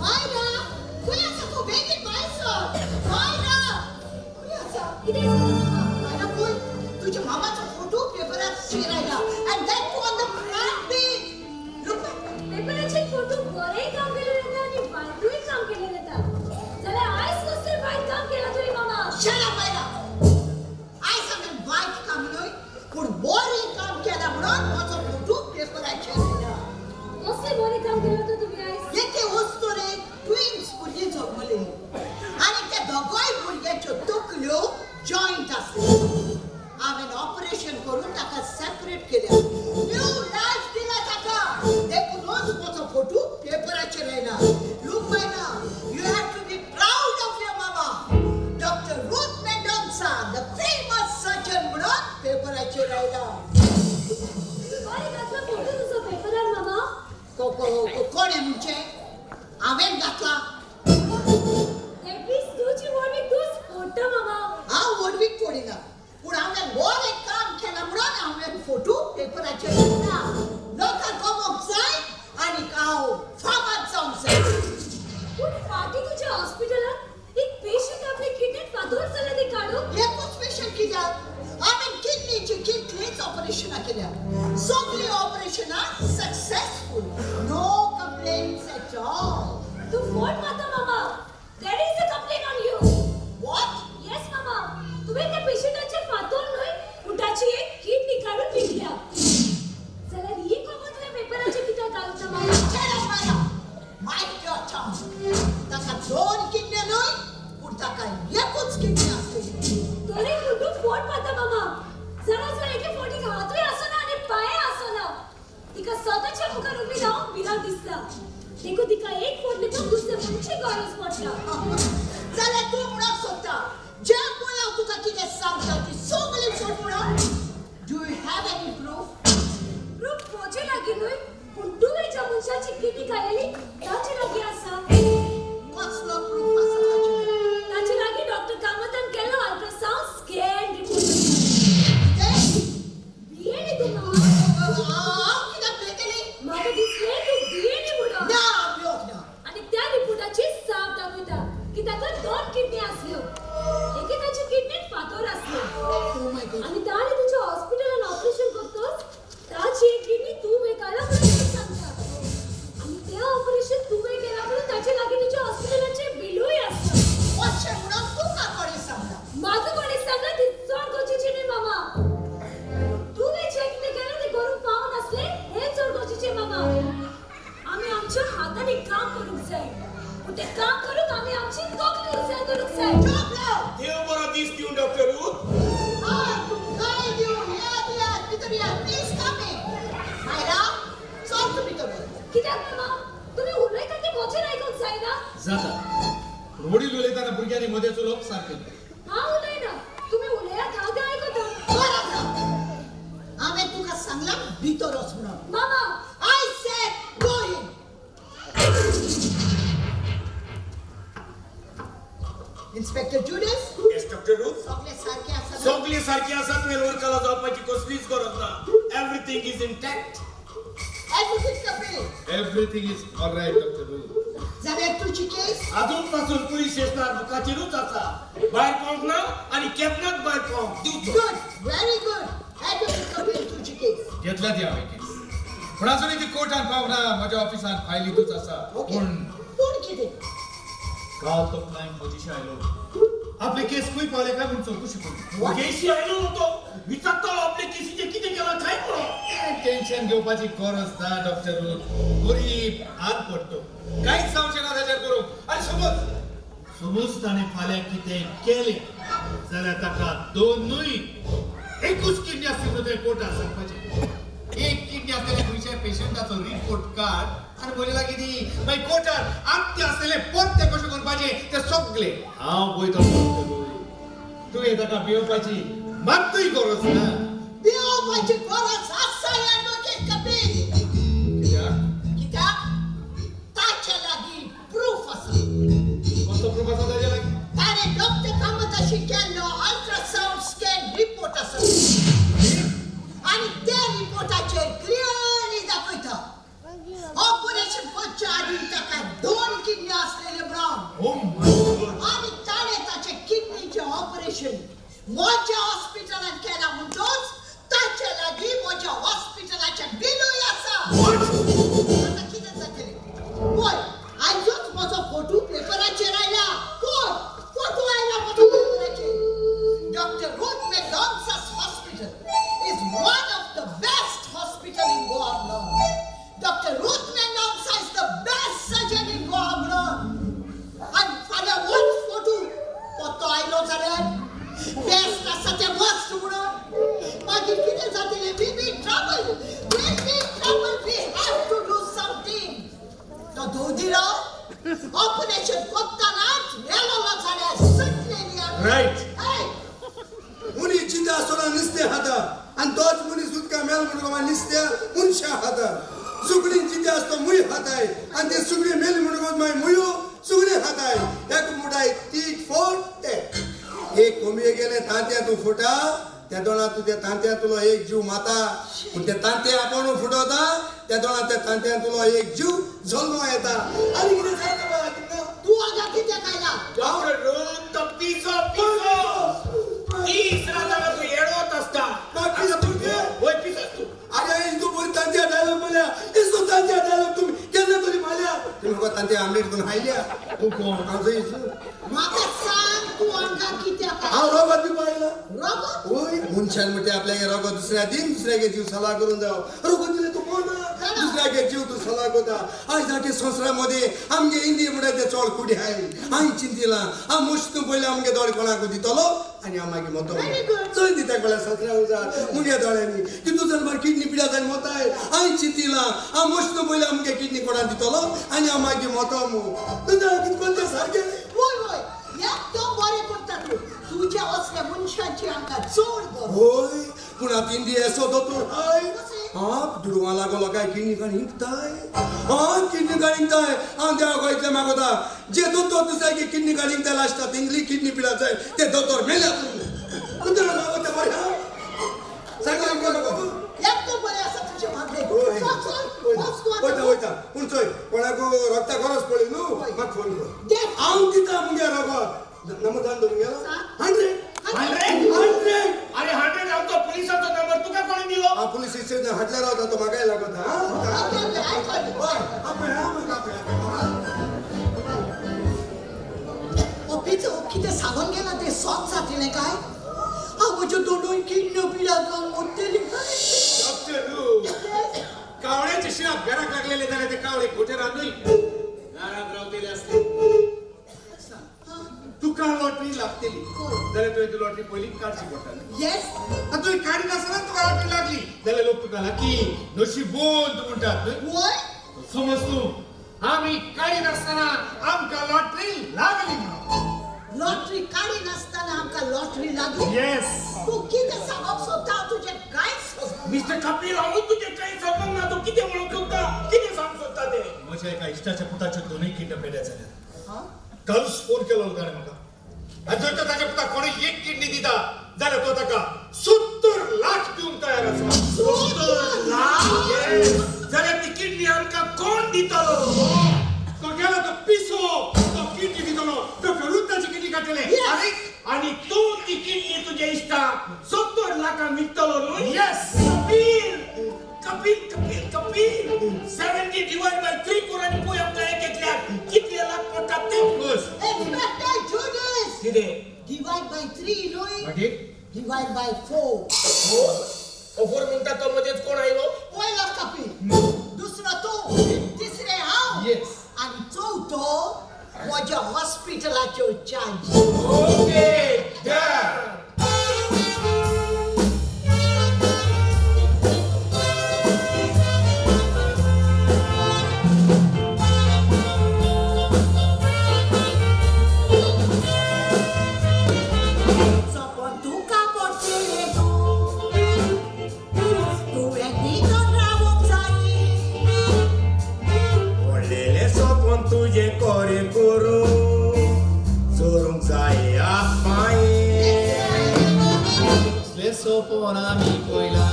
मायरा, खंय आसा तूं? बेगीन भायर सर. मायरा, खंय आसा? कितें जालें मामा? मायरा, पळय, तुज्या मामाचो फोटो पेपराचेर आयला and that too on the front page. Look. पेपराचेर फोटो बरें काम केलें जाता आनी वायटूय काम केलें जाता. जाल्यार आयज कसलें वायट काम केलां तुवें मामा? Shut up, Myra. आयज हांवें वायट काम न्हय, पूण बरें काम केलां म्हणून म्हजो फोटो पेपराचेर आयला. कसलें बरें काम केलां तर तुमी आयज? एके अस्तुरेक ट्विन्स भुरगीं जल्मलीं आनी त्या दोगांय भुरग्यांच्यो तकल्यो जॉयंट आसल्यो. हांवें ऑपरेशन करून ताका सेपरेट केल्या, न्यू लायफ दिला ताका. देखूनच म्हजो फोटो पेपराचेर आयला. Look, Myra, you have to be proud of your mama. Doctor Ruth Mendonca, the famous surgeon म्हणून पेपराचेर आयला. कोणें घातला फोटो तुजो पेपरार मामा? कोणें म्हणचे? हांवें घातला. That means तुजी व्हडवीक तूंच फोडटा मामा. हांव व्हडवीक फोडिना, पूण हांवें बरें काम केलां म्हणून हांवें फोटो पेपराचेर घातला. लोकांक कमोवंक जाय आनी हांव फामाद जावंक जाय. पूण फाटीं तुज्या हॉस्पिटलांत एक पेशंट आपले किडनीत फातोर जाल्या ती काडूंक. एकूच पेशंट कित्याक? हांवें किडनीची कितलींच ऑपरेशनां केल्या. सगळीं ऑपरेशनां successful, no complaints at all. तूं फोट मारता मामा. There is a complaint on you. What? Yes मामा, तुवें त्या पेशंटाचे फातोर न्हय, पूण ताची एक किडनी काडून विकल्या. जाल्यार ही खबर तुवें पेपराचेर कित्याक घालूंक ना मामा? Shut up, Myra. Mind your tongue. ताका दोन किडन्यो न्हय, पूण ताका एकूच किडनी आसली. तरी पूण तूं फोट मारता मामा. जाणा जाल्यार एके फावटी हातूय आसना आनी पांय आसना. तिका स्वताच्या मुखार उबी रावंक भिरांत दिसता, देखून तिका एक फोट लिपून दुसऱ्या फोटीची गरज पडटा. जाल्यार तूं म्हणूंक सोदता, जे पळय हांव तुका कितें सांगता ती सगळी फट म्हणून? Do you have any proof? Proof म्हजे लागीं न्हय, पूण तुवें ज्या मनशाची किडनी काडलेली ताचे लागीं आसा. कसलो प्रूफ आसा ताचेर? ताचे लागीं डॉक्टर कामतान केल्लो अल्ट्रासावंड स्कॅन रिपोर्ट आसा. कितें? भियेली तूं मामा? हांव कित्याक भियेतली? म्हाका दिसलें तूं भियेली म्हणून. ना, भियोंक ना. आनी त्या रिपोर्टाचेर साफ दाखयता की ताका दोन किडनी आसल्यो, एके ताचे किडनीत फातोर आसलो. Oh my God. आनी ताणें तुज्या हॉस्पिटलान ऑपरेशन करतच ताची एक किडनी तुवें काडला म्हणून तो सांगता. आनी तें ऑपरेशन तुवें केलां म्हणून ताचे लागीं तुज्या हॉस्पिटलाचें बिलूय आसा. अशें म्हणून तुका कोणें सांगलां? म्हाका कोणें सांगलां ती चड गरजेची न्हय मामा. तुवें जें कितें केलां तें करूंक पावनासलें हें चड गरजेचें मामा. आमी आमच्या हातांनी काम करूंक जाय, पूण तें काम करूंक आमी आमची तकली हुशार करूंक जाय. चूप राव. देव बरो दीस दिवं डॉक्टर रूथ. हय, तुमकांय दिवं. येयात, येयात, भितर येयात. Please come in. Myra, चल तूं भितर वच. कित्याक मामा? तुमी उलयता तें म्हजेर आयकूंक जायना? जाता, पूण वडील उलयतना भुरग्यांनी मदें उलोवप सारकें न्हय. हांव उलयना, तुमी उलयात, हांव तें आयकता. बरें आसा, हांवें तुका सांगलां भितर वच म्हणून. मामा. I said go in. Inspector Judas. Yes, Doctor Ruth. सगळे सारखे आसा ना? सगळी सारकी आसा. तुवें उरकालो जावपाची कसलीच गरज ना. Everything is intact. Advocate Kapil. Everything is all right, Doctor Ruth. जाल्यार तुजी केस? अजून पासून पुलीस स्टेशनार बुकाचेरूच आसा. भायर पावंक ना आनी केन्नाच भायर पावंक दिवचो. Good, very good. Advocate Kapil, तुजी केस? घेतल्या ती हांवें केस, पूण अजूनय ती कोर्टान पावना. म्हज्या ऑफिसान फायलीतूच आसा. ओके. पूण पूण कितें? काल तो क्लायंट म्हजीशी आयलो, आपले केस खंय पावले काय म्हूण चवकशी करून. केशी आयलो तो विचारतालो आपले केशीचें कितें केलां काय म्हणून. टेन्शन घेवपाची गरज ना डॉक्टर रूथ. गरीब हात पडतो, कांयच जावचें ना ताचेर करूंक. आनी समज समज ताणें फाल्यां कितें केलें जाल्यार ताका दोन न्हय, एकूच किडनी आसली म्हणून तुवें कोर्टात सांगपाचें. एक किडनी आसलेल्या खंयच्याय पेशंटाचो रिपोर्ट काड आनी म्हजे लागीं दी. मागीर कोर्टात आत्ते आसलेले परते कशें करपाचें तें सगळें हांव पळयता. डॉक्टर रूथ, तुवें ताका भिवपाची मात्तूय गरज ना. भिवपाची गरज आसा, ॲडव्होकेट कपील. कित्याक? कित्याक? ताचे लागीं प्रूफ आसा. कसलो प्रूफ आसा ताजे लागीं? ताणें डॉक्टर कामताशी केल्लो अल्ट्रासावंड स्कॅन रिपोर्ट आसा आनी त्या रिपोर्टाचेर क्लियरली दाखयता, ऑपरेशन करच्या आदी ताका दोन किडनी म्हज्या हॉस्पिटलान केला म्हणटोच ताचे लागीं म्हज्या हॉस्पिटलाचें बिलूय आसा. आतां कितें जातलें? पळय, आयजूच म्हजो फोटो पेपराचेर आयला. पळय, फोटो आयला म्हजो पेपराचेर. Doctor Ruth Mendonca's hospital is one of the best hospital in Goa म्हणून. Doctor Ruth Mendonca is the best surgeon in Goa म्हणून. आनी फाल्यां वच फोटो पत्तो आयलो जाल्यार बेस्ट आसा ते वस्त म्हणून मागीर कितें जातलें? We be trouble, we be trouble. We have to do something. तो दोदिरो ऑपरेशन करतनाच मेलोलो जाल्यार सुटलेली आमी. रायट. हय. मनीस जिंदा आसतना नुस्तें खाता आनी तोच मनीस उदका मेल म्हणून मागीर नुस्त्या मनशां खाता. सुकणीं जितें आसता मूय खाताय आनी ते सुकणीं मेली म्हणटकच मागीर मुयो सुकणीं खाताय. एक मुटाय तीट फोट ते एक कोंबये गेले तांतयां तूं फुटा त्या दोणा तुज्या तांतयां तुलो एक जीव माता, पूण ते तांतयां आपूण फुटवता त्या दोणा त्या तांतयां तुलो एक जीव जल्मो येता. आनी कितें जाता बाबा तुमकां? तूं हांगा कित्याक आयला? डॉक्टर रूथ, तो पिसो पिसो दीस रात हांगा तूं येडोत आसता. पिसो तूं गे? वय, पिसोच तूं. अरे, तू बरी तांतयां डायलॉग बोल्या. इसो तांतयां डायलॉग तुम्ही केन्ना तरी मारल्या. तुम्ही म्हाका तांतयां आमलेट करून खायल्या. तूं कोण? हांव इसू. म्हाका सांग, तूं हांगा कित्याक आयला? हांव रगत दिवपा आयला. रगत? वय, मनशान म्हणटे आपल्यागे रगत दुसऱ्या दिन दुसऱ्यागे जीव सला करून जाव. रगत दिले तूं कोण दुसऱ्यागे जीव तूं सला करता. आयज आगे संवसारा मध्ये आमगे इंडिये म्हणटा ते चड कुडी हाय. हांवें चिंतिलां, हांव मुश्त पयलें आमगे दोळे कोणाक दितलो आनी हांव मागीर मोतो. Very good. चोय दिता कोणा संवसारा उजार मुगे दोळ्यांनी की तूं जर किडनी पिड्या जावन मोताय. हांवें चिंतिलां, हांव मुश्त पयलें आमगे किडनी कोणाक दितलो आनी हांव मागीर मोतो मू. तूं जाणा कितें करता सारकें? वय वय, एकदम बरें करता तूं. तुज्या असल्या मनशांची आमकां चड गरज. होय, पूण आतां इंडिया असो दोतोर हाय. कशें? हा, दुडवां लागो लोकांक किडनी काडून हिंकताय. हा, किडनी काडून हिंकताय. हांव देवा इतलें मागोता, जे दोतोर दुसऱ्याकी किडनी काडून हिंकताय, लास्टा तेंगली किडनी पिडा जाय ते दोतोर मेल्या. तूं मागोता बरें. हा, सांगा आमकां बाबू. एकदम बरें आसा तुजें मागणें. होय. चल चल, वच तूं वयता आतां. वयता, पूण चोय, कोणाक रगता गरज पडली न्हू, म्हाका फोन कर. Definitely. हांव दिता मुगे रगत. नंबर जाण दवरूंक गेलो. सांग. 100. 100? 100. अरे, 100 आमचो पुलिसाचो नंबर तुका कोणी दिलो? हा, पुलीस स्टेशन हाटल्या रावता तो म्हाकाय लागता. हा. ओके ओके, आयकल. हय, आपय हा म्हाका आपय. ओ पिचो, कितें सांगून गेला तें सोत जातलें काय? हांव म्हज्यो दोनूय किडन्यो पिड्यार जावन मोडटली. डॉक्टर रूथ, कावळ्याचे शिराप घराक लागलेले जाल्यार ते कावळे घोटेरात न्हय, दारात रावतले असले. तुका लॉटरी लागतली जाल्यार तुवें ती लॉटरी पयली काडची पडटली. येस. आनी तुवें काडी नासतना तुका लॉटरी लागली जाल्यार लोक तुका लाकी नशीबवंत म्हणटात न्हय? वय. समज तूं आमी काडी नासतना आमकां लॉटरी लागली म्हणून. लॉटरी काडी नासतना आमकां लॉटरी लागली? येस. तूं कितें सांगप सोदता, हांव तुजें कांयच समजना. मिस्टर कपील, हांव तुजें कांय समजना. तूं कितें म्हणूंक सोदता? कितें सांगूंक सोदता ते? म्हज्या एका इश्टाच्या पुताच्यो दोनूय किडन्यो पेड्यार जाल्यात. हा? कालूच फोन केलो ताणें म्हाका. आनी जर तर ताच्या पुताक कोणूय एक किडनी दिता जाल्यार तो ताका 70 लाख दिवंक तयार आसा. 70 लाख? Yes. जाल्यार ती किडनी आमकां कोण दितलो? तो गेलो तो पिसो, तो किडनी दितलो. डॉक्टर रुताची किडनी काडटले. Yes. आनी आनी तूं ती किडनी तुज्या इश्टाक 70 लाखांक विकतलो न्हय? येस. कपील, कपील, कपील, कपील, 70 डिवायड बाय 3 कर आनी पळय आमकां एक एकल्याक कितले लाख पडटात ते. बस. इन्स्पेक्टर जुडिस. कितें? डिवायड बाय 3 न्हय. मागीर? Divide by 4. 4 म्हणटा तो मदेंच कोण आयलो? पयलो कपील, दुसरो तूं, तिसरे हांव आनी चवथो म्हज्या हॉस्पिटलाच्यो चार्ज. Okay, done. सपन तुका पडटलें, तूं तुवें नितळ रावंक जाय. पडलेले सपन तुजें कोरे करूं चोरूंक जाय पांय. कसले सोपोन आमी पयला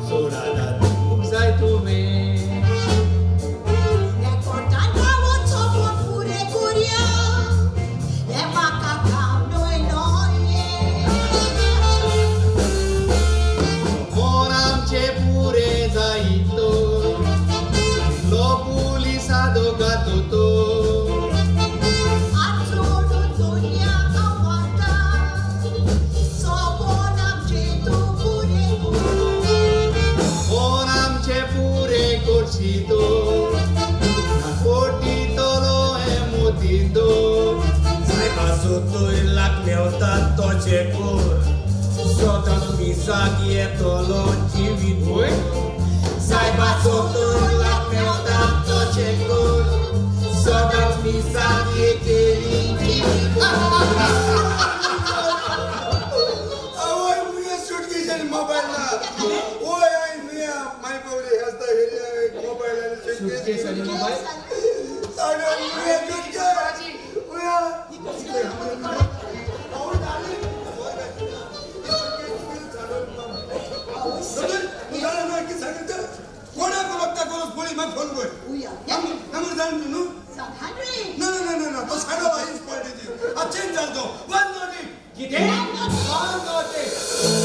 सोडा दादूंक जाय तुवें. एकवटान रावोन सपन पुरें करुया, हें म्हाका काम न्हय न्हय. मेवता तशें कर सदांच मिसाक येतलो जिवीत होय? सायबा 70 लाख मेवता तशें कर सदांच मिसाक येतली जिवीत. आवय मुगे सुटकेस आनी मोबायल ना. ओय I नुया माय बाबरे आसता हेरे मोबायल आनी सुटकेस आनी मोबायल? साडे मुगे सुटकेस मुया. कोणाक वखता गरज पडली मागीर फोन कर. उया. नंबर जाण तूं न्हू? सांग हंड्रेड. ना ना ना ना, तो साडो his quality. आ change जाल तो 108. कितें? 108.